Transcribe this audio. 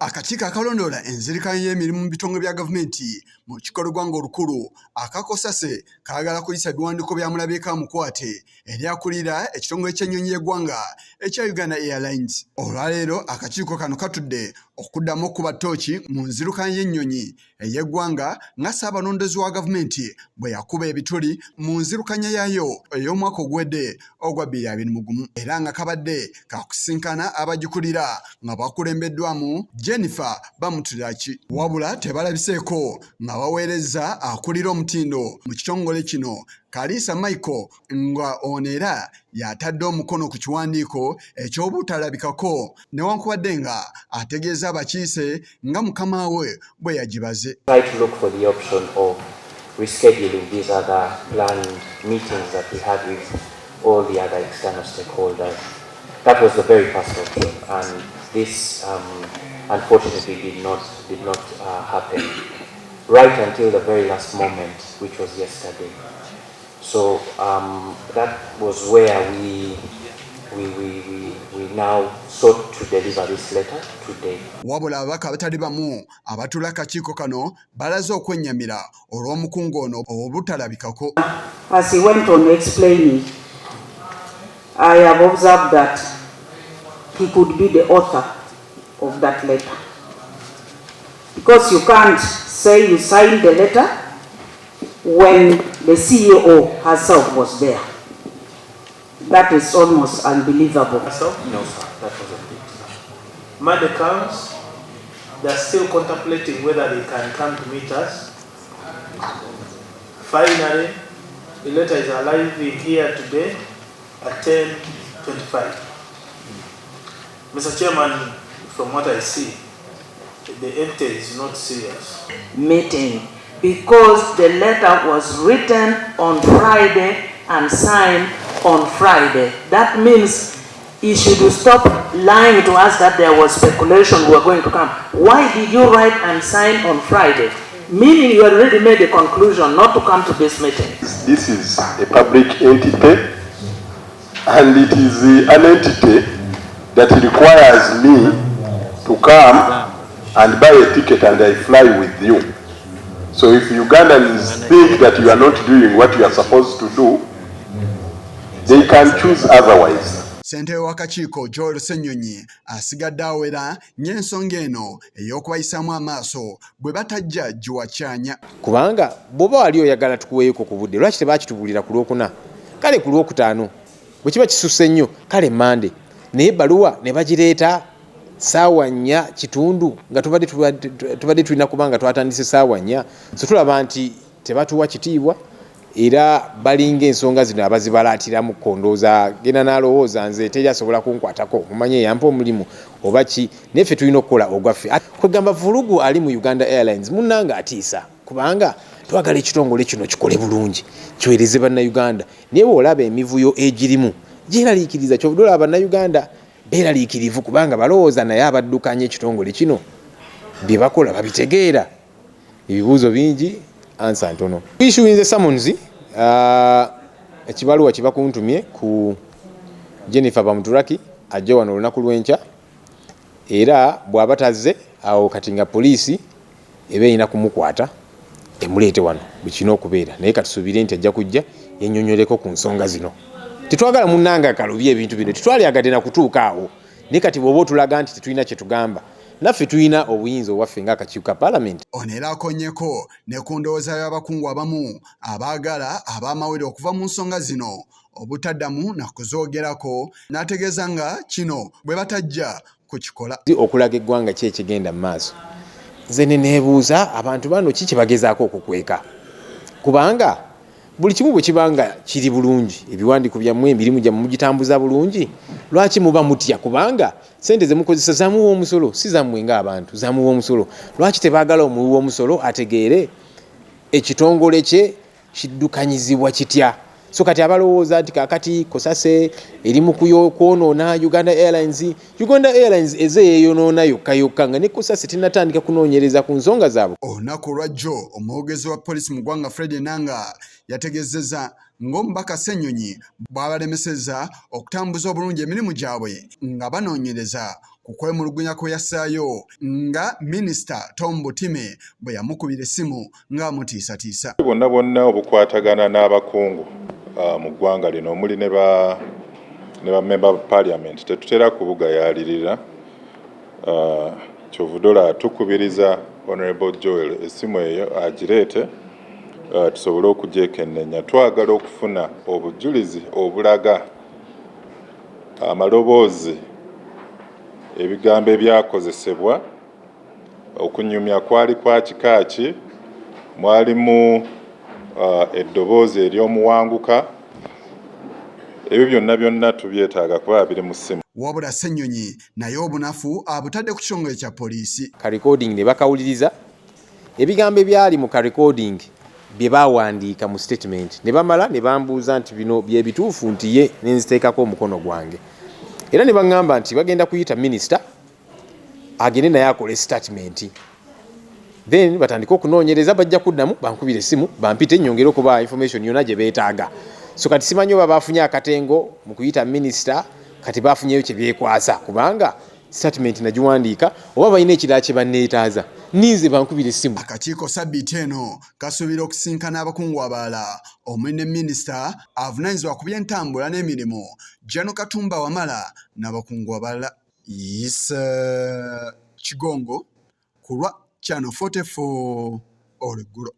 Akakiiko akalondoola enzirukanya y'emirimu mu bitongole bya gavumenti mu lukiiko lw'eggwanga olukulu aka COSASE kaagala kuyisa biwandiiko bya Mulabyeko amukwate eri akulira ekitongole ky'ennyonyi y'eggwanga ekya Uganda Airlines. Olwaleero akakiiko kano katudde okuddamu okukuba ttooki mu nzirukanya y'ennyonyi ey'eggwanga nga Ssaabalondoozi wa gavumenti bwe yakuba ebituli mu nzirukanya yaayo ey'omwaka oguwedde ogwa 2021 era nga kabadde kakusisinkana abagikulira nga bakulembeddwamu Jennifer Bamuturaki, wabula tebalabiseeko nga baweerezza akulira omutindo mu kitongole kino, Kaliisa Michael, nga ono era y'atadde omukono ku kiwandiiko eky'obutalabikako newankubadde nga ategeeza abakiise nga mukama we bwe yagibaze. Try to look for the option of rescheduling these other planned meetings that we had with all the other external stakeholders. That was the very first option, and this unfortunately did not happen right until the very last moment, which was yesterday. So that was where we now sought to deliver this letter today. Wabula ababaka abatali bamu abatuula akakiiko kano balaze okwennyamira olw'omukungu ono obutalabikako. As he went on explaining, I have observed that he could be the author of that letter. Because you can't say you signed the letter when the CEO herself was there. That is almost unbelievable. Myself, No, sir, that wasn't it. Monday comes, they're still contemplating whether they can come to meet us. Finally, the letter is arriving here today at 10:25. Mr. Chairman, from what I see, the entity is not serious. Meeting because the letter was written on Friday and signed on Friday. That means he should stop lying to us that there was speculation we were going to come. Why did you write and sign on Friday? Meaning you already made a conclusion not to come to this meeting. This is a public entity and it is an entity that requires me to come and buy a ticket and I fly with you. So if Ugandans think that you are not doing what you are supposed to do, they can choose otherwise. Ssentebe w'akakiiko Joel Ssenyonyi asigadde awera ng'ensonga eno ey'okubayisaamu amaaso bwe batajja giwakyanya. Kubanga bw'oba wali oyagala tukuweeyoko ku budde, lwaki tebakitubuulira ku Lwokuna, kale ku Lwokutaano bwe kiba kisusse nnyo, kale Mande, naye ebbaluwa ne bagireeta saawa 4:15 nga tubadde tulina kuba nga twatandise saawa 4. So tulaba nti tebatuwa kitiibwa era balinga ensonga zino abazibalaatiramu. Ndowooza genda n'alowooza nze teri asobola kunkwatako, mumanye yampa omulimu oba ki, naye ffe tulina okukola ogwaffe. Kwegamba vulugu ali mu Uganda Airlines munnanga atiisa, kubanga twagala ekitongole kino kikole bulungi, kiweereze Bannayuganda, naye bw'olaba emivuyo egirimu gyeraliikiriza. Kyovudde olaba Bannayuganda beeraliikirivu kubanga balowooza naye abaddukanya ekitongole kino bye bakola babitegeera. Ebibuuzo bingi, answer ntono. Issuinze summons, ekibaluwa kibakuntumye ku Jennifer Bamuturaki ajje wano olunaku lw'enkya, era bw'aba tazze awo kati nga poliisi eba erina kumukwata emuleete wano bwe kirina okubeera. Naye katusuubire nti ajja kujja yennyonnyoleko ku nsonga zino. Tetwagala munnanga kalubye ebintu bino, tetwalyagadde na kutuuka awo, naye kati bw'oba otulaga nti tetulina kye tugamba, naffe tulina obuyinza obwaffe ng'akakiiko ka paalamenti. Ono era akonyeko ne ku ndowooza y'abakungu abamu abaagala ab'amawulire okuva mu nsonga zino obutaddamu na kuzoogerako, n'ategeeza nga kino bwe batajja kukikola. Okulaga eggwanga ki ekigenda mu maaso, nze ne neebuuza abantu bano ki kye bagezaako okukweka, kubanga buli kimu bwe kiba nga kiri bulungi, ebiwandiiko byammwe, emirimu gyammwe mugitambuza bulungi, lwaki muba mutya? Kubanga sente zemukozesa zamuwa omusolo, si zammwe ng'abantu, zamuwa omusolo. Lwaki tebaagala omuwi w'omusolo ategeere ekitongole kye kiddukanyizibwa kitya? So kati abalowooza nti kakati COSASE eri mu kwonoona Uganda Airlines, Uganda Airlines eze yeeyonoona yokka yokka nga ne COSASE tenatandika kunoonyereza ku nsonga zaabwe. Olunaku olwajjo omwogezi wa poliisi mu ggwanga Fred Enanga yategeezezza ng'omubaka Ssenyonyi bw'abalemesezza okutambuza obulungi emirimu gyabwe nga banoonyereza. ku kwemulugunya kwe yassaayo nga minisita Tom Butime bwe yamukubira essimu ng'amutiisatiisa. Bwonna bwonna obukwatagana n'abakungu mu ggwanga lino omuli ne ba member of parliament tetutera kubugayaalirira. Kyovudde olaba tukubiriza Honorable Joel essimu eyo agireete tusobole okugyekennenya. Twagala okufuna obujulizi obulaga amaloboozi, ebigambo ebyakozesebwa, okunyumya kwali kwa kika ki, mwalimu eddoboozi ery'omuwanguka, ebyo byonna byonna tubyetaaga kuba biri mu ssimu. Wabula Ssenyonyi naye obunafu abutadde ku kitongole kya poliisi. Ka recording ne bakawuliriza ebigambo ebyali mu ka recording bye bawandiika mu statement, ne bamala ne bambuuza nti bino bye bituufu, nti ye, ne nziteekako omukono gwange, era ne baŋŋamba nti bagenda kuyita minisita agende naye akole statement, then batandike okunoonyereza. Bajja kuddamu bankubira essimu bampite nyongere okubawa information yonna gye beetaaga. So kati simanyi oba bafunye akatengo mu kuyita minisita, kati bafunyeyo kye byekwasa, kubanga statement nagiwandiika, oba balina ekirala kye banneetaaza, ninze bankubira essimu. Akakiiko sabbiiti eno kasuubira okusinkana abakungu abalala omuli ne minisita avunaanyizibwa ku by'entambula n'emirimu Gen Katumba Wamala n'abakungu abalala. Isa Kigongo ku lwa Channel 44 olweggulo.